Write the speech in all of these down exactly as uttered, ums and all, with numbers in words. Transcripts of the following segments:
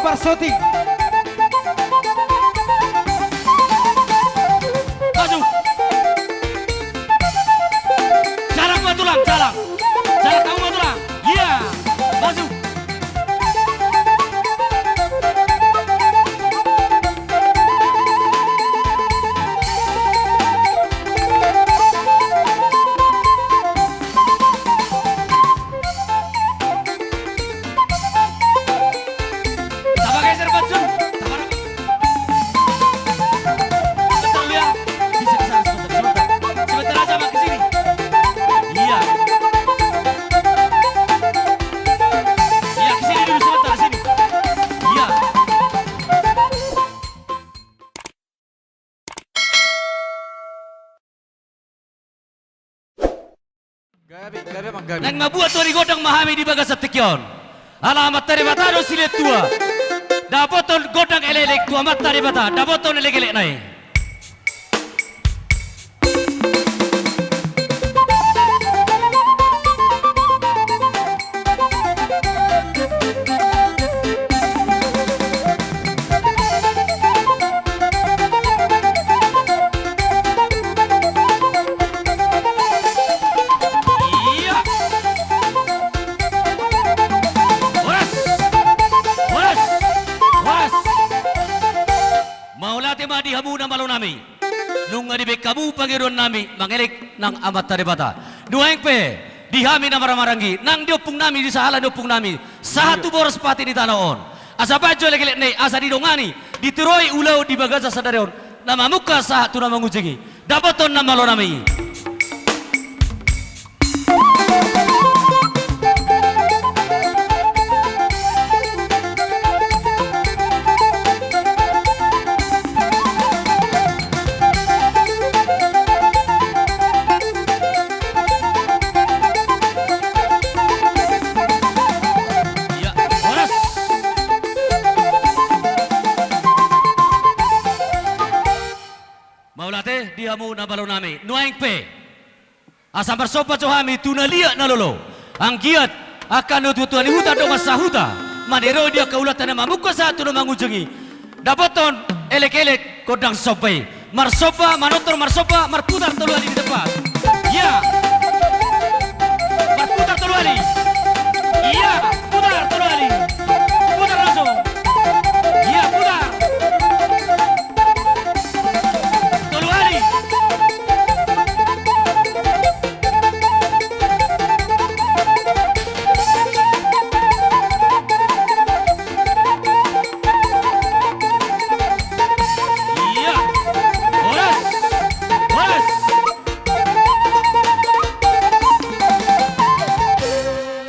Arsoti. Maju. Jalang ma tulang, jalang. Jalang hamu ma tulang. Iya. Maju. Taba geser, Batsun. Taba. Sebentar dulu ya. Bisa, bisa, sebentar, sebentar. Sebentar aja, Mak, ke sini. Iya. Iya, ke sini dulu sebentar, sini. Iya. Gabe, gabe, Mak, gabe. Naeng mambuat tori gondang ma hami di bagasan tingki on. Ala Amanta Debata do silehon tua. Dapothon gondang elekelek tu Amanta Debata, dapothon elekelekna i. Iya. Horas. Horas. Horas. Mauliate ma di hamu na malo nami. Nunga dibaen hamu pangidoan nami mangelek nang Amanta Debata. Nuaeng pe di hami na marhahamaranggi nang di ompung nami, di sahala ni ompung nami, sahat tu boras pati ni tano on. Asa baen jo elekelekna i, asa didongani, dituroi ulaon di bagasan sadari on, na mamungka sahat tu na mangujungi. Dapothon na malo nami. Iya, horas. Mauliate di hamu na malo nami. Nuaeng pe asa marsomba jo hami tu na liat na lolo. Anggiat angka natuatua ni huta dongan sahuta maniroi di angka ulaonta na mamungka sahat tu na mangujungi. Dapothon elekelek gondang somba i. Marsomba, manortor marsomba, marputar tolu hali di tempat. Iya. Marputar tolu hali. Iya, putar tolu hali. Putar langsung. Iya, putar. Tolu hali. Iya. Horas. Horas.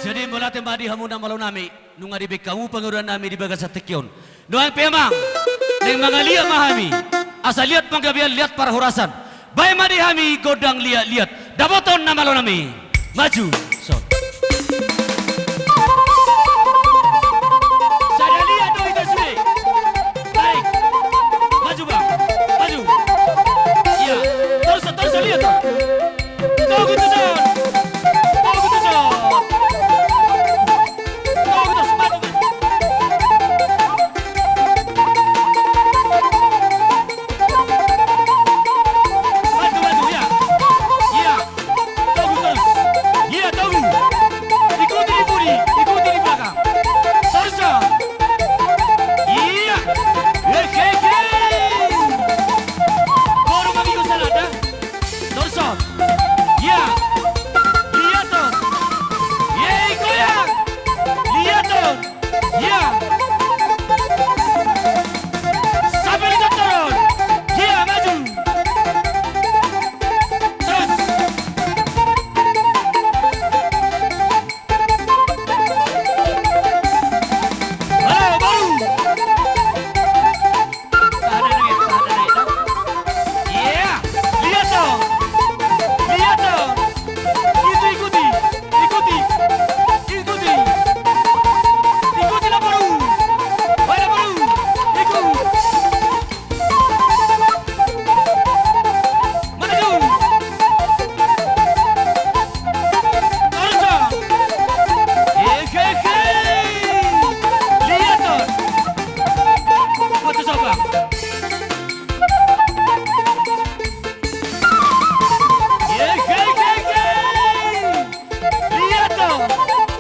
Jadi mauliate ma di hamu na malo nami. Nunga dibaen hamu pangidoan nami di bagasan tingki on. Nuaeng pe amang, naeng mangaliat ma hami. Asa liat panggabean, liat parhorasan. Baen ma di hami gondang liat-liat. Dapothon na malo nami. Maju. So. Sada liat do hita sude. Tarik. Maju, Bang. Maju. Iya. Torus, torus, liat, torus. Togu tuson. Togu tuson. Togu tuson. Maju, maju. Maju, maju, iya. Iya. Togu terus. Iya, togu.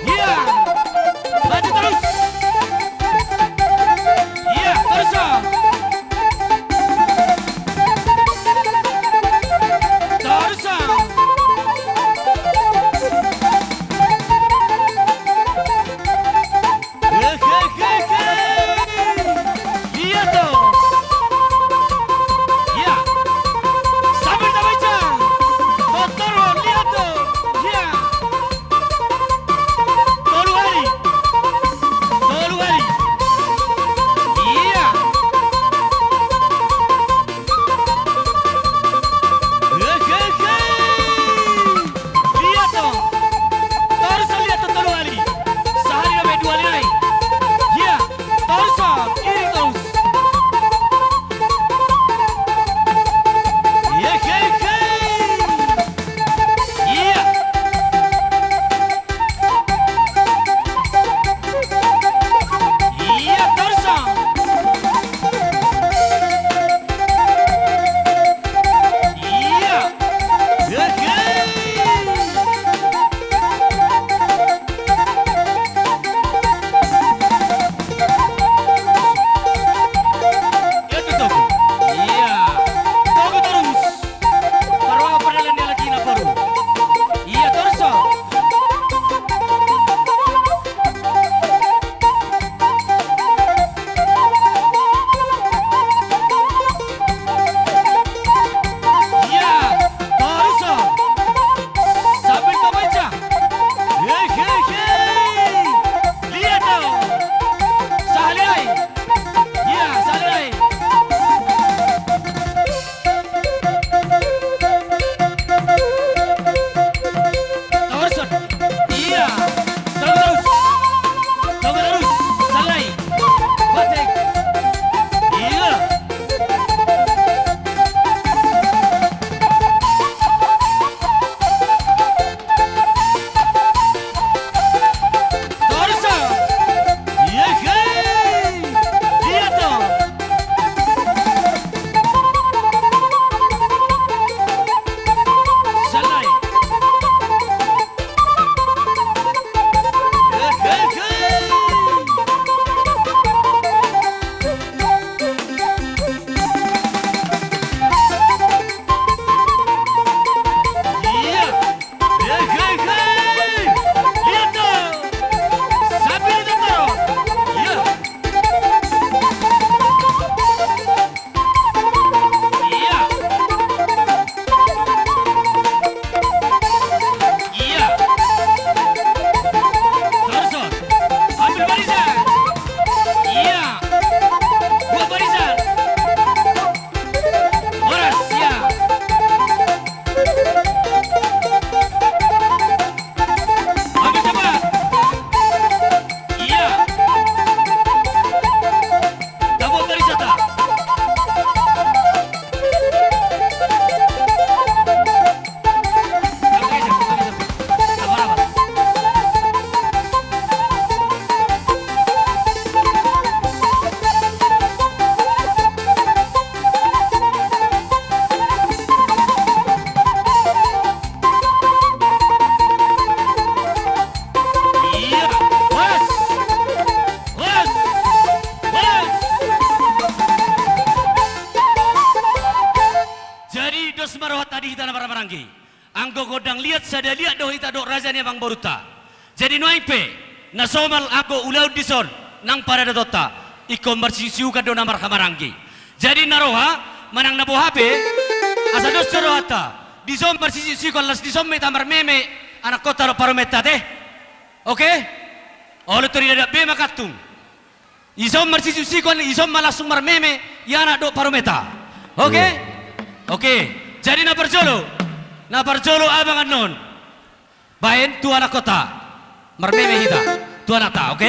Iya. Maju terus. Iya, terus, ah. Terus, ah. Hehehe. Iya to. Iya. Sambil tabaca. Kotor, lihat to. Iya. Tolu kali. Tolu kali. Iya. Hehehe. Lihat to. Torus lihat to tolu kali. Sahali dope dua kali nai. Iya. Torus, kiri torus. Iya, iya, iya. Iya. Iya, torus. Iya. Hehe. Iya, tutup. Iya. Togu terus. Baru apa perjalanan dia lagi, na baru. Iya, torus. Iya, torus. Sambil tabaca. Hei, hei, hei. Lihat dong. Sahali ai. Iya, sahali ai. Torus. Iya. Togu terus. Togu terus. Sahali ai. Batik. Iya. Torus. Iya, hei. Iya to. Sahali ai. Hei, hei, hei. Iya. Hei, hei, hei. Lihat dong. Sambil ditaruh. Iya. Iya. Iya. Torus. Ambil barisan. Iya. Buat barisan. Horas, iya. Ambil cepat. Iya. Dapat barisan ta. Iya, horas. Horas. Horas. Jadi dos ma rohanta di hita na marhahamaranggi. Anggo gondang liat sada liat do hita dohot raja ni amangborunta. Jadi nuaeng pe na somal anggo ulaon dison nang paradatonta, ingkon marsisiukan do na marhahamaranggi. Jadi na roha manang na boha pe, asa dos do rohanta dison marsisiusiukan, las dison ma hita marmeme anakkonta dohot parumaenta, ate. Oke? Olo, tori dadak be ma kantung. Dison marsisiusiukan, dison ma langsung marmeme i anak dohot parumaenta. Oke? Iya. Oke. Jadi na parjolo, na parjolo abang annon baen tu anakkonta. Marmeme hita tu anakta, oke?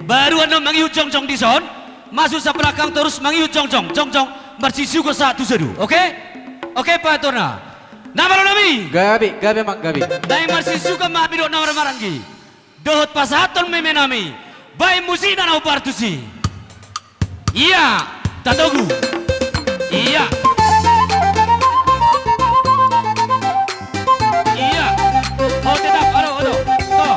Baru annon mangihut jongjong dison, masuk sa belakang, torus mangihut jongjong, jongjong marsisiuhon sahat tu so dua, oke? Oke, paetorna. Na malo nami. Gabe, gabe, amang, gabe. Naeng marsisiukan ma hami dohot na marhahamaranggi dohot pasahathon meme nami. Baen musikna na hombar tusi. Iya, tatogu. Iya. Iya. Oh, tetap, alo, alo. Oh.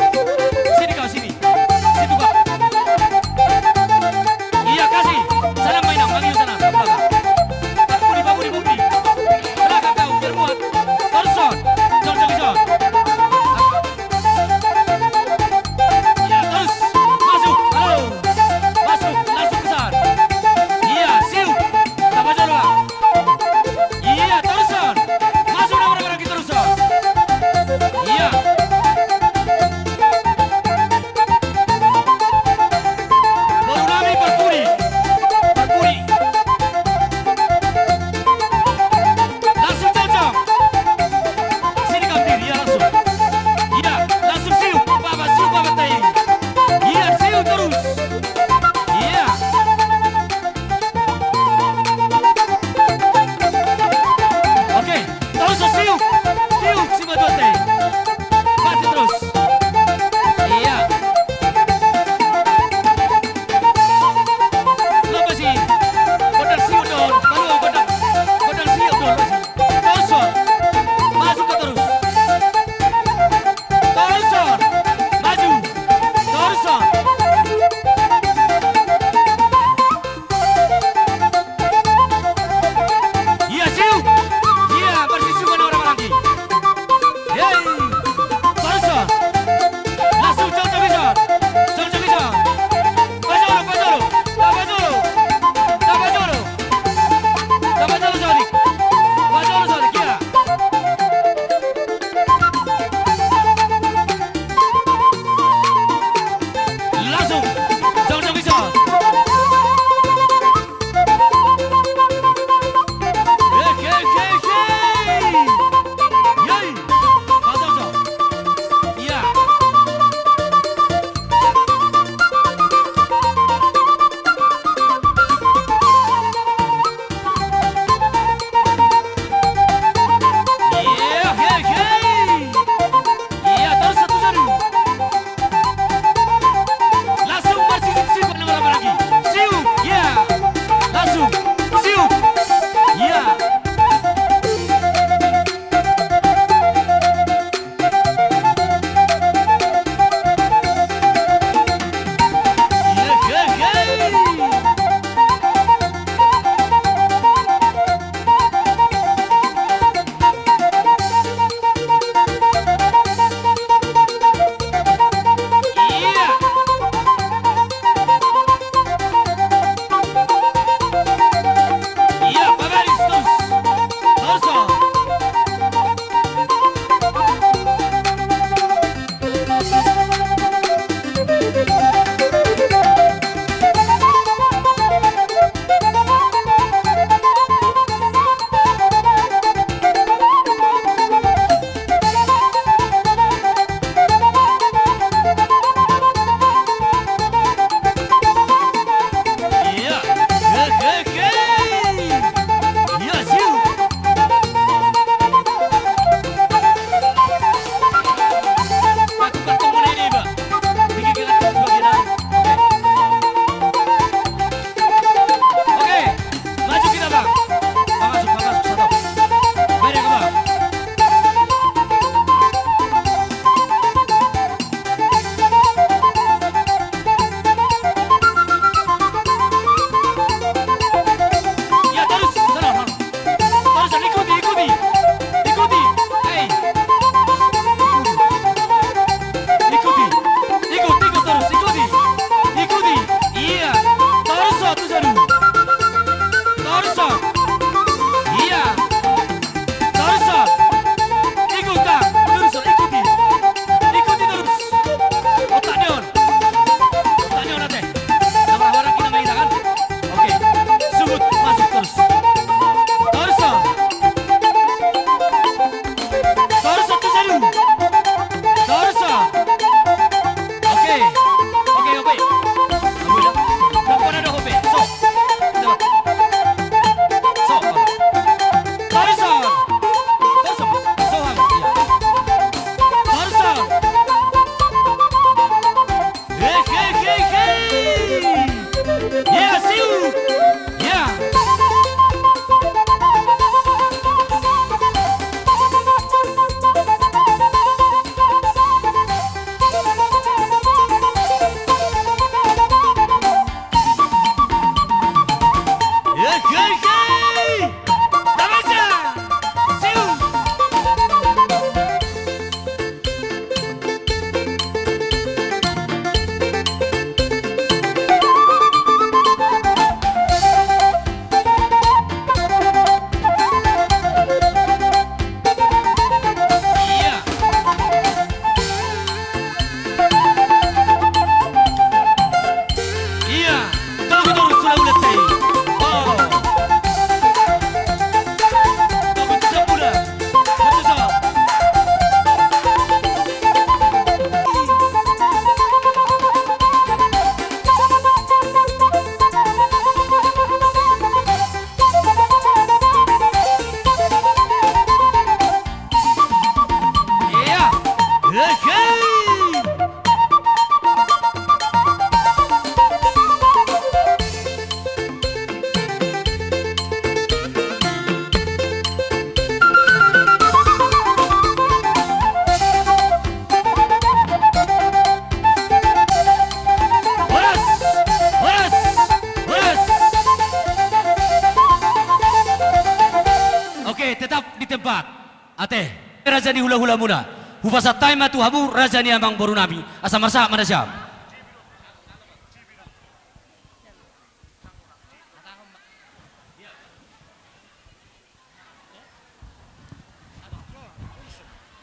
Hupasahat hami ma tu hamu raja ni amangboru nami, asa marsahat ma nasiam.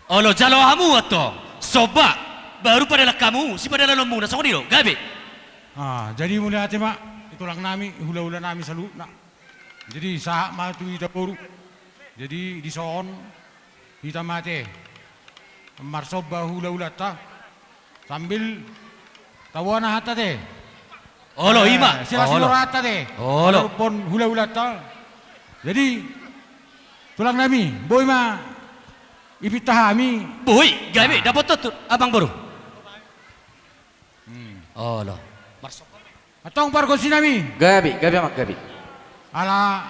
Olo, jalo hamu antong somba, baru padalan hamu sipadalanon muna, songon i do, gabe. Ah, jadi mauliate ma di tulang nami, hula-hula nami saluhutna. Jadi sahat ma tu hita boru. Jadi dison hita ma ate marsomba hula-hulanta sambil taboan hata ate. Olo, eh, ima. Sila olo. Sila hata ate. Olo. Pon hula-hulanta. Jadi tulang nami, boi ma ipinta hami. Boi, gabe, ah, dapothon tu amangboru. Hmm. Olo. Antong pargonsi nami. Gabe, gabe amang, gabe. Ala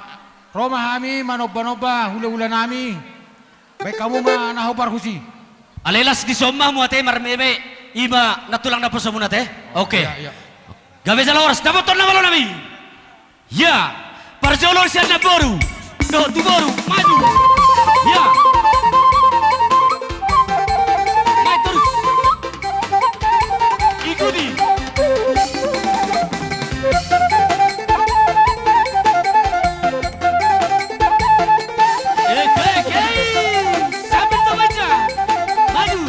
ro ma hami manomba-nomba hula-hula nami. Baen hamu ma na ho pargonsi. Alai las dison ma hamu ate marmeme, ima nantulang naposo muna ate. Oke. Iya, iya. Gabe jala horas, dapothon na malo nami. Ia, parjolo sian namboru dohot tu boru, maju. Ia. Naik terus. Ikuti. Oke, oke. Sambil terbaca. Maju.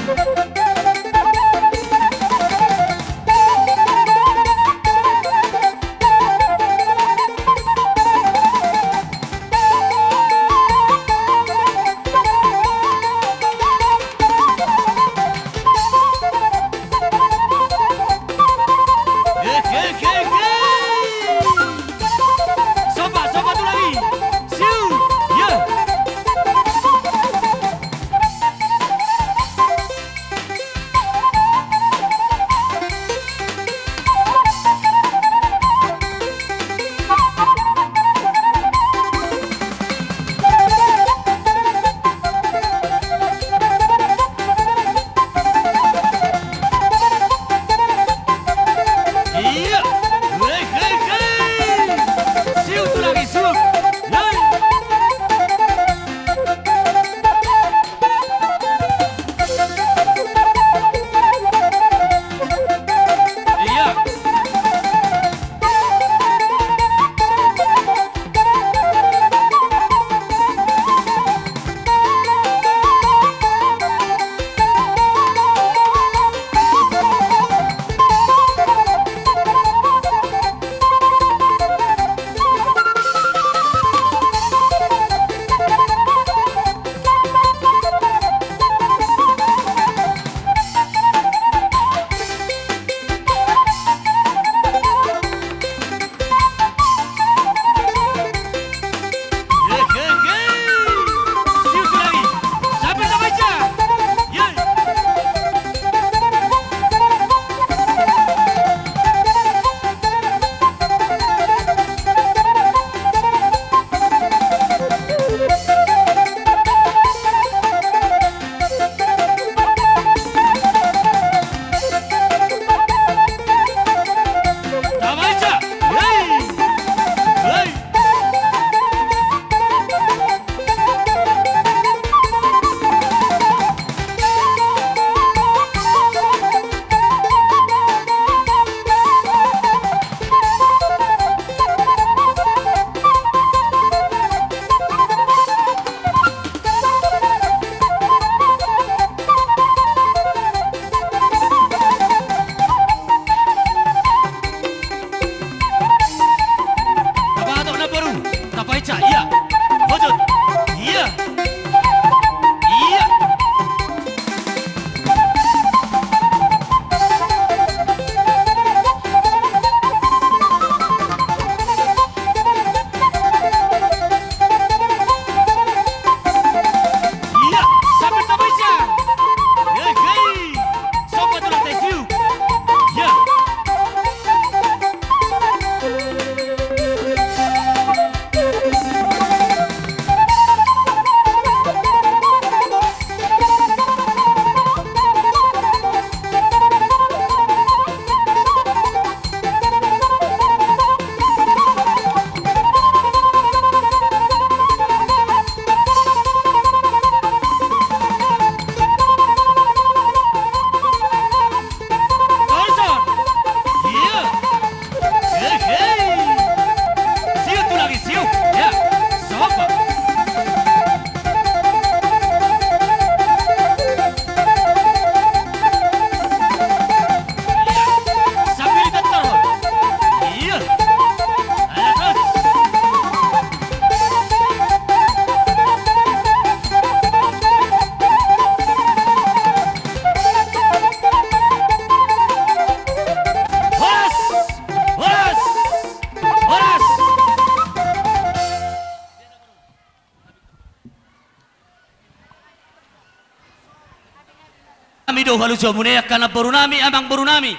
Palujaonmuna i angka namboru nami, amang boru nami,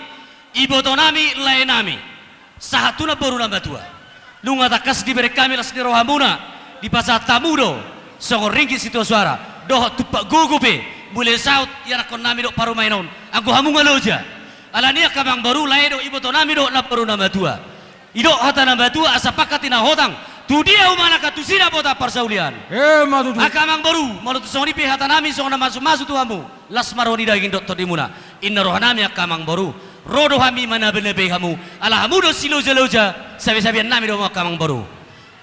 iboto nami, lae nami. Sahat tu namboru na matua. Nunga tangkas dibereng hami las ni rohamuna, dipasahat hamu do songon ringgit sitio suara dohot tumpak gogo pe, molo saut ianakkon nami dohot parumaen on, anggo hamu nga loja. Alani i angka amang boru, lae dohot iboto nami dohot namboru na matua. Didok hata na matua, asa pangkat ni na hotang, tu dia umalangka tusi na botang parsaulian. Emma tutu. Angka amang boru, molo tung songon i pe hata nami songon na mamasu-masu tu hamu, las ma roha ni daging dohot tondimuna. Inna roha nami angka amang boru, ro do hami manabe-nabe hamu, ala hamu do silojaloja sabe-sabean nami do hamu angka amang boru.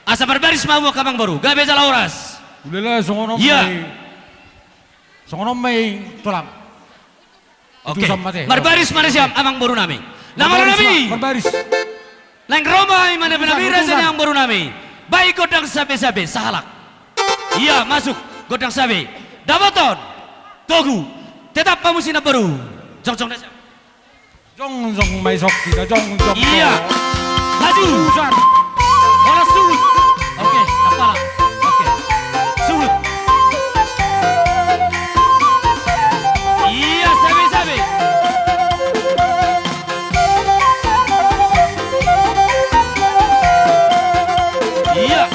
Asa marbaris ma hamu angka amang boru, gabe jala horas. Ulala, songon on ma i. Songon on ma i, Tulang. Oke. Marbaris ma nasiam, amang boru nami. Na malo nami. Marbaris. Naeng ro ma i manabe-nabe raja ni amang boru nami. Baen gondang sabe-sabe, sahalak. Ia, masuk, gondang sabe. Dapoton. Togu. Tetap hamu si namboru. Jongjong nasiam. Jongjong ma i, songon i da, jongjong. Ia. Maju. Horas suhut. Oke, tapala. Oke. Suhut. Ia, sabe-sabe. Ia.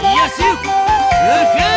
Ia, siuk. Oke.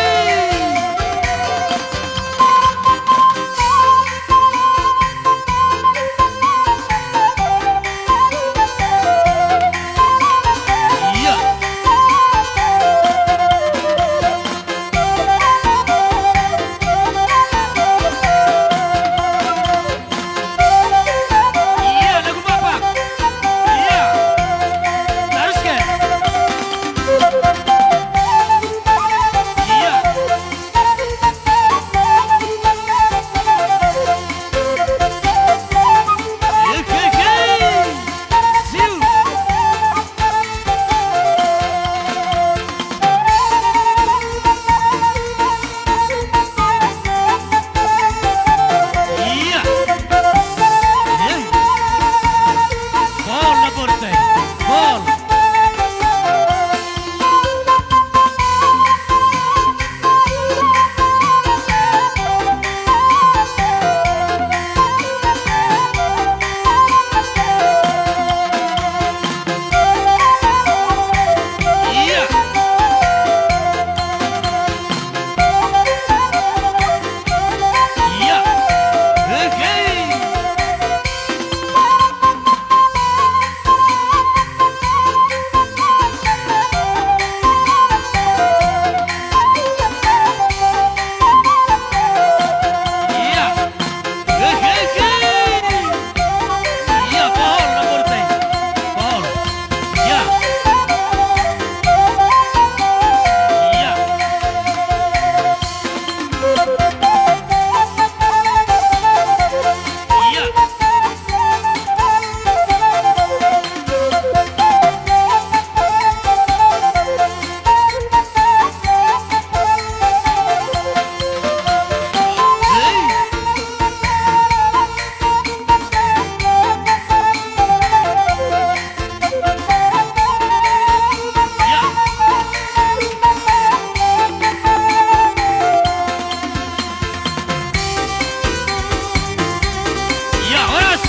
Ia, horas!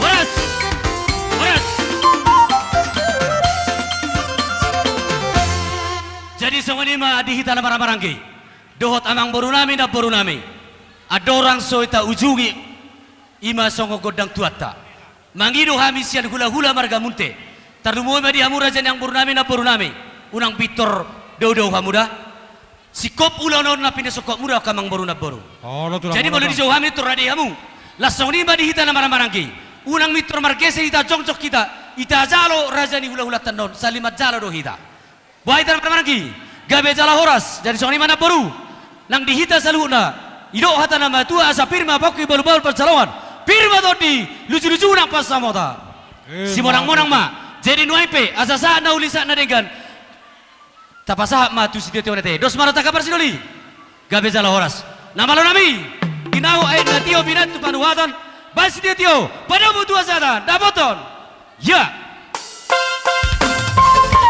Horas! Horas! Jadi songon i ma di hita na marhahamaranggi dohot amang boru nami, namboru nami. Andorang so hita ujungi, i ma songon gondang tuanta. Mangido hami sian hulahula marga Munte. Tarlumobi ma di hamu raja ni amang boru nami, namboru nami. Unang pintor daudau hamu da. Singkop ulaon on na pinasingkop hamu da angka amang boru, namboru. Jadi molo dijou hami tor rade hamu. Laos songon i ma di hita na marhahamaranggi. Unang pintor margeser hita, jongjong hita. Hita jalo raja ni hulahulanta on, saling manjalo do hita. Boha hita na marhahamaranggi, gabe jala horas. Jadi songon i ma namboru, nang di hita saluhutna, didok hata na matua, asa pir ma pongki, bahulbahul pansalongan, pir ma tondi, lujuluju nang pansamota. Simonangmonang ma. Jadi nuaeng pe asa sahat na uli sahat na denggan, tapasahat ma tu sitiotio na ate. Dos ma roha, tangkas parsidoli. Gabe jala horas. Na malo nami, tinahu aek na tio, pinantu panuhatan, baen sitiotio, padomu tu hasahatan, dapoton. Ia.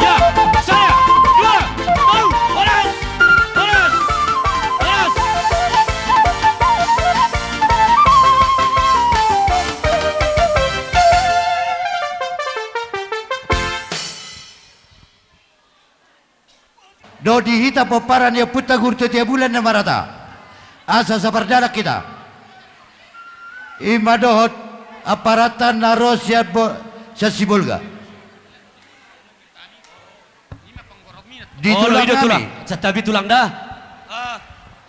Ia. Sada, dua, tolu, horas, horas, horas. hita pomparan ni Ompunta Guru Totia Bulan na marhata, asa sapardalan hita. I ma dohot aparanta na ro sian bo-, sian Sibolga. Di tulang nami. Santabi tulang da.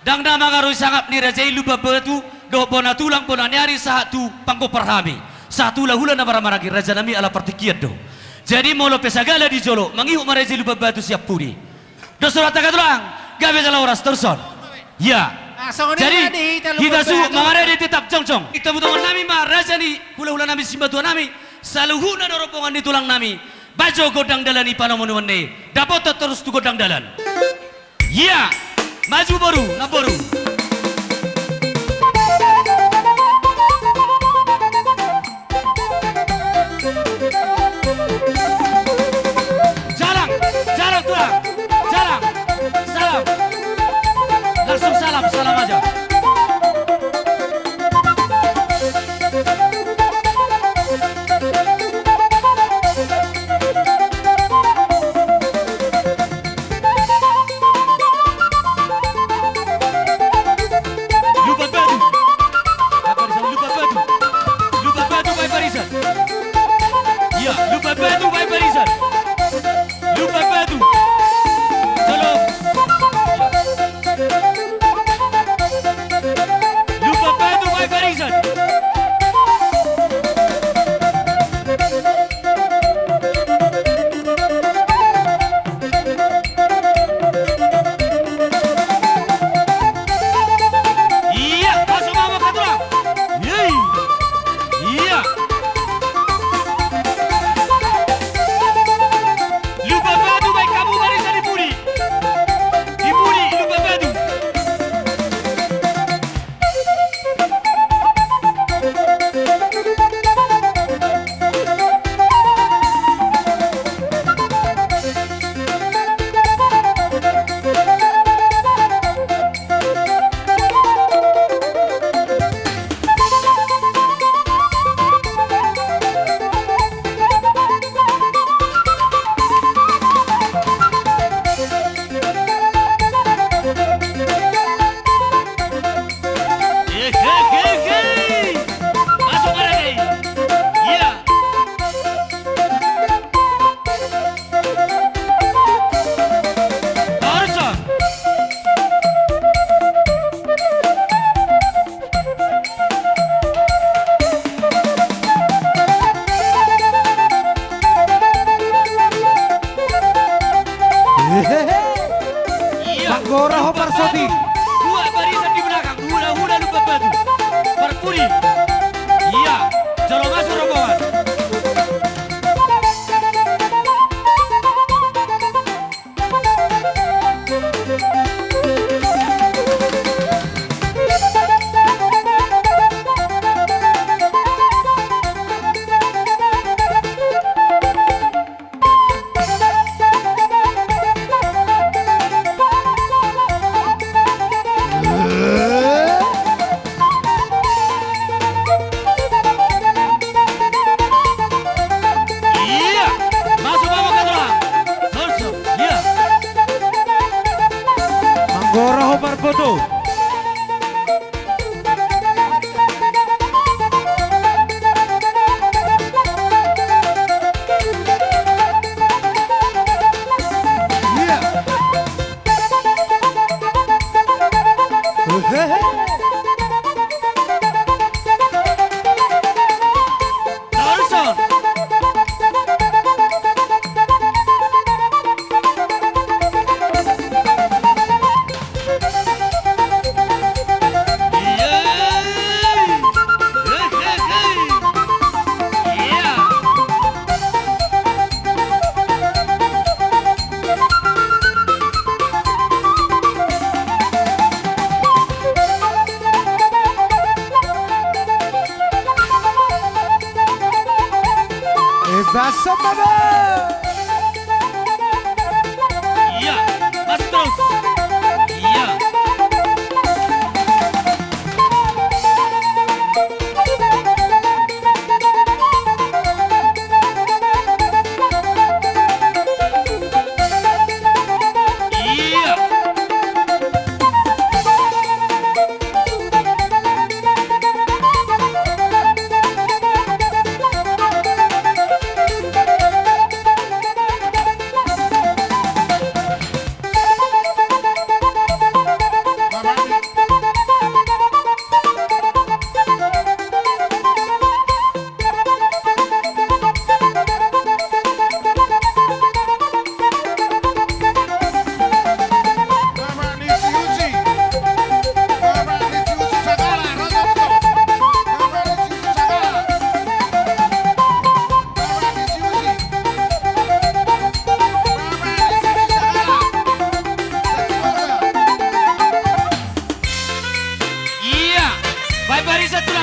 Ndang na mangarui sangap ni raja i Lumban Batu dohot bona tulang, bona ni ari sahat tu panggompar hami, sahat tu hulahula na marhamaranggi, raja nami, ala partingkian do. Jadi molo pe sagala di jolo mangihut ma raja i Lumban Batu sian pudi. Dos roha tangga tulang, gabe jala horas torus on. Ia. Jadi hita suhut mangarade tetap jongjong. Hita butongon nami ma raja ni hulahula nami, simatua nami, saluhutna do rombongan ni tulang nami. Bajo gondang dalan i panomunomuan i, dapotan torus tu gondang dalan. Ia, maju boru, namboru. Jalang, jalang tulang, jalang, salam. Langsung salam, salam aja. Lumban Batu. Bahen barisan, Lumban Batu. Lumban Batu, bahen barisan. Ia, Lumban Batu, bahen barisan. Lumban Batu. Jolo. Ia. Lumban Batu, bahen barisan. Ia, masuk ma, masuk ma, tulang. Ia. Ia. Lumban Batu, bahen hamu barisan di pudi. Di pudi, Lumban Batu. Masuk ma raja i. Ia. Torus on. Ia. Manggora ho parsoti. Dua barisan di belakang, hulahula Lumban Batu. Parpudi. Ia, jolo masuk rombongan. Ia, masuk, masuk, masuk. Ia. Manggora ho parboto. Ia. Hehehe. Torus on. Ebasan mama. Ia, pas terus. Ia. Ia.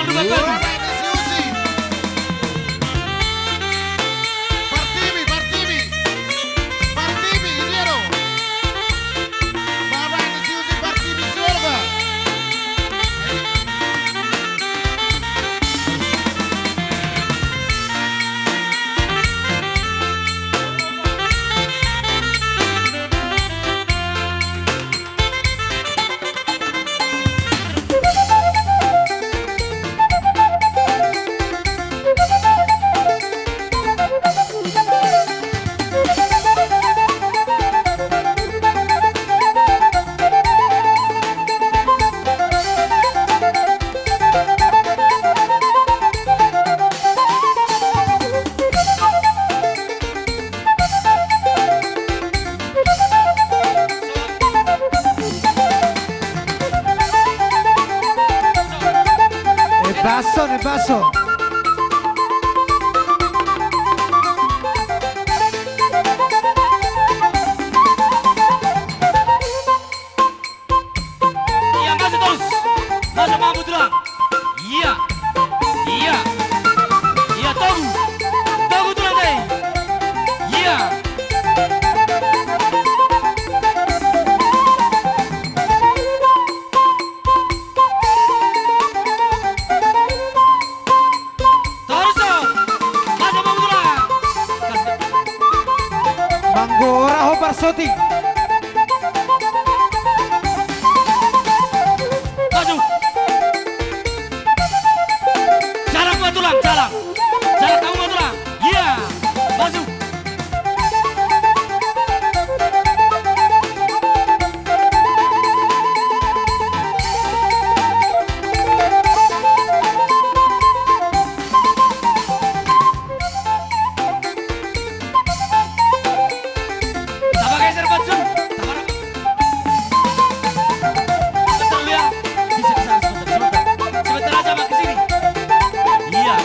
Baba ni si Usi. Pertiwi, Pertiwi. Pertiwi, i dia do. Baba ni si Usi, Pertiwi Siorga. E baso, e baso. Ia, maju torus. Maju, maju, tulang. Ia. Ia. Ia, togu. Togu, tulang, dai. Ia. Torus, maju, maju, tulang. Manggora ho, Parsoti. Maju. Jalang ma, tulang, jalang. Jalang hamu ma, tulang. Ia. Maju. Tapageser, Patsun. Taparap. Sebentar dulu ya. Bisa, bisa, sebentar, sebentar. Sebentar aja, Mak, ke sini. Iya.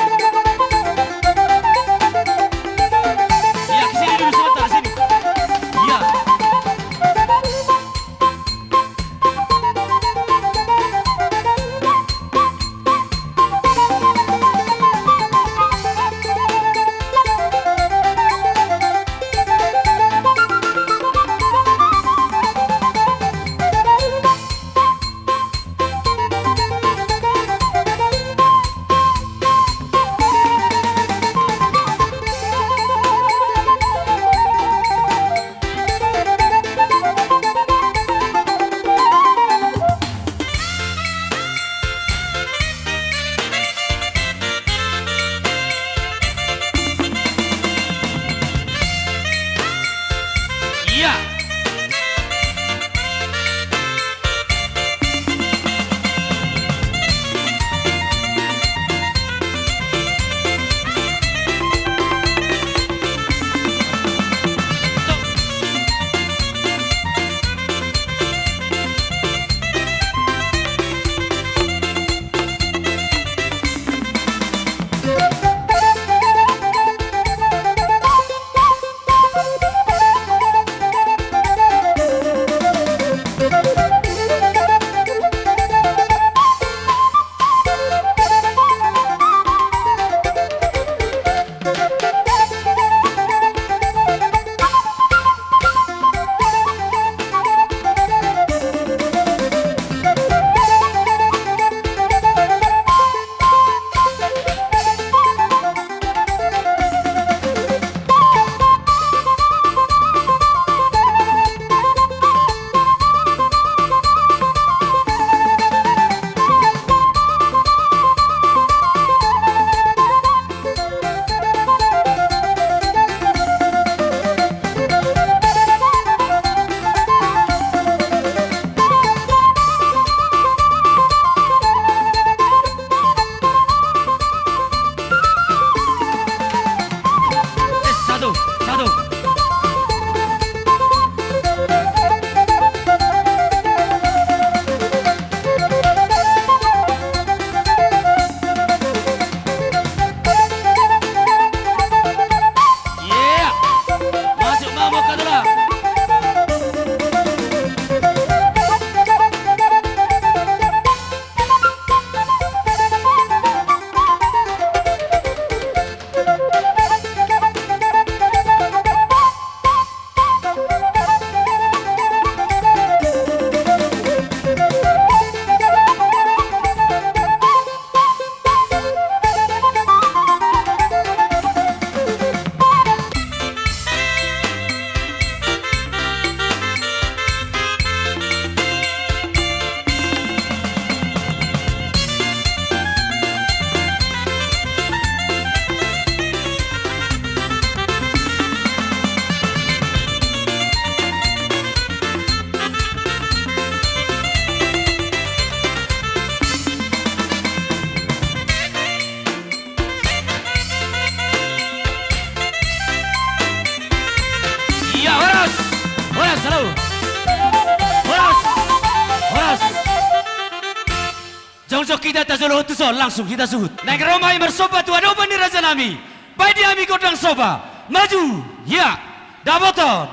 Hita tajolohon tuson, langsung hita suhut. Naeng ro ma i marsomba tu adopan ni raja nami. Baen di hami gondang somba. Maju. Ia. Dapoton.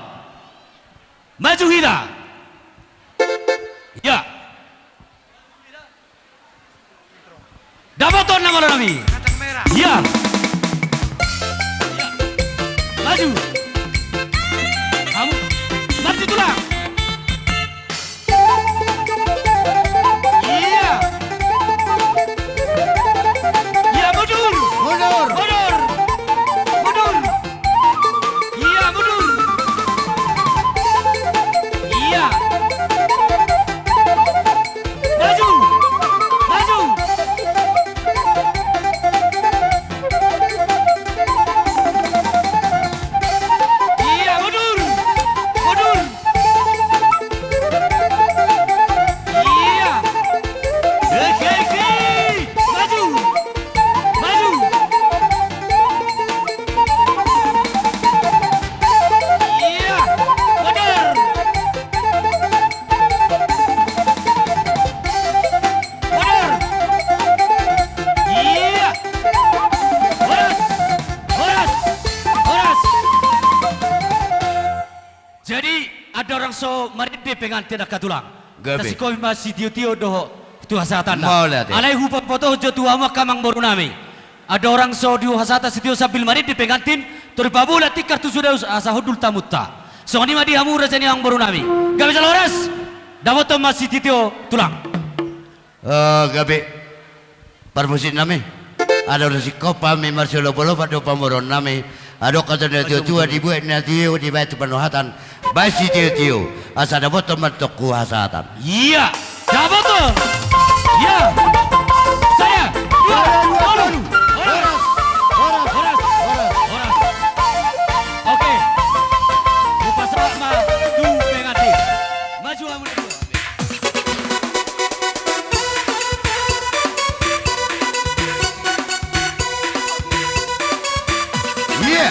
Maju hita. Ia. Dapoton na malo nami. Ia. Maju. Hamu. Maju tulang. Ia. Ia, mundur. Mundur. Mundur. Mundur. Ia, mundur. Ia. Maju. Maju. Ia, mundur. Mundur. Ia. Hei, hei, hei. Maju. Maju. Ia. Mundur. Mundur. Ia. Horas. Horas. Horas. Jadi, andorang so marende pengantin angka tulang. Gabe. Tasingkomi ma sitiotio dohot tu hasahatanna. Mauliate. Alai hupabotohon jo tu hamu angka amangboru nami. Andorang so dihasahat sitio sambil marende pengantin, tor dipaboa tingkar tu sude asa hundul tamunta. Songon i ma di hamu raja ni amangboru nami. Gabe jala horas. Dapoton ma sitiotio tulang. Eh, gabe. Parmusik nami. Adong do singkop hami marsiolopolop dohot pamoruon nami. Adong hata ni natuatua, dibuat ni natuatua dibaen tu panuhatan. Baen sitiotio asa dapoton ma antong tu hasahatan. Ia. Dapoton. Ia. Sada, dua, tolu. Horas. Horas. Horas. Horas. Oke. Hupasahat ma tu pengantin. Maju hamu. Ia.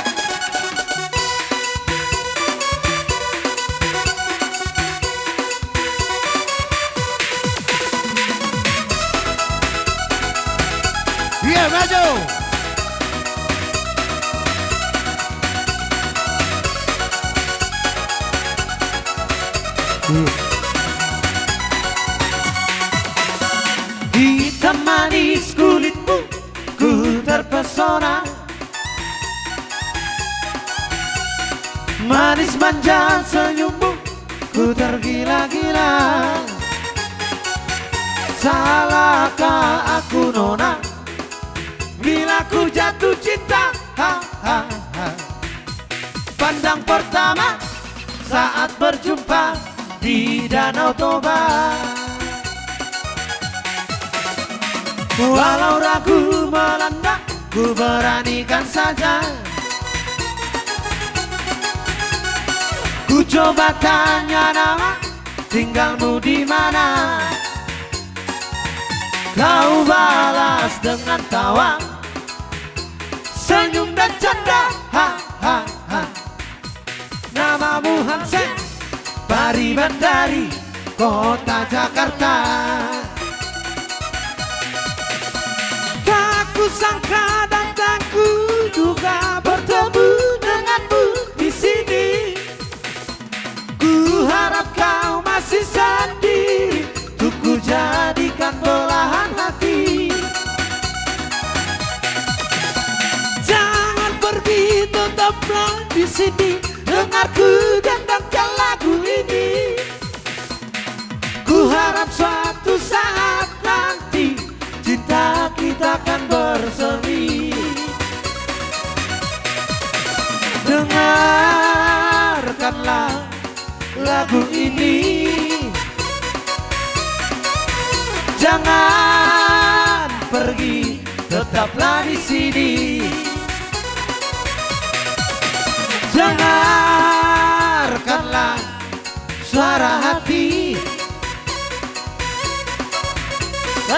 Ia, maju. Hitam manis kulitmu, ku terpesona. Manis manja senyummu, ku tergila-gila. Salahkah aku nona, bila ku jatuh cinta? Ha, ha, ha. Pandang pertama saat berjumpa di Danau Toba. Walau ragu melanda, ku beranikan saja. Ku coba tanya nama, tinggalmu di mana? Kau balas dengan tawa, senyum dan canda. Ha, ha, ha. Namamu Hansen, pariban dari kota Jakarta. Tak kusangka dan tak kuduga bertemu denganmu di sini. Ku harap kau masih sendiri, untuk ku jadikan belahan hati. Jangan pergi, tetaplah di sini, dengar ku dangdangkan lagu ini. Ku harap suatu saat nanti cinta kita akan bersemi. Dengarkanlah lagu ini. Jangan pergi, tetaplah di sini. Dengarkanlah suara hati,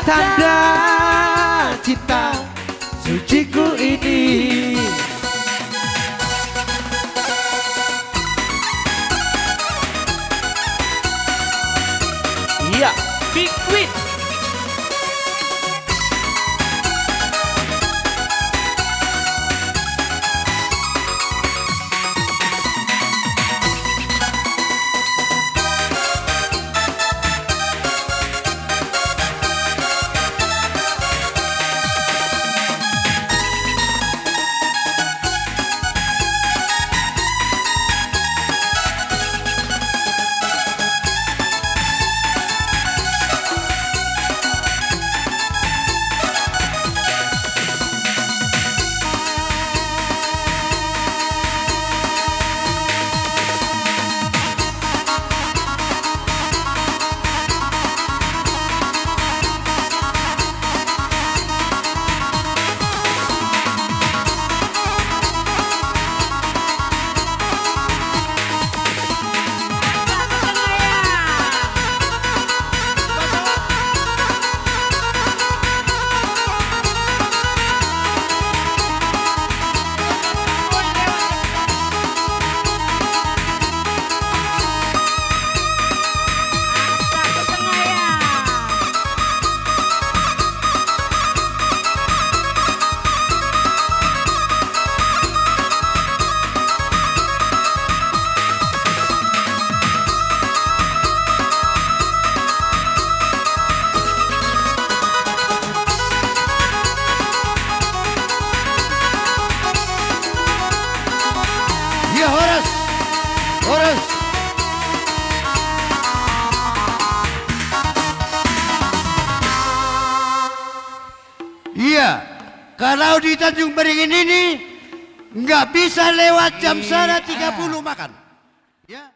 tanda cinta suciku ini. Ia, Big Queen. Kalau di Tanjung Beringin ini nggak bisa lewat jam sada tiga puluh makan. Ya.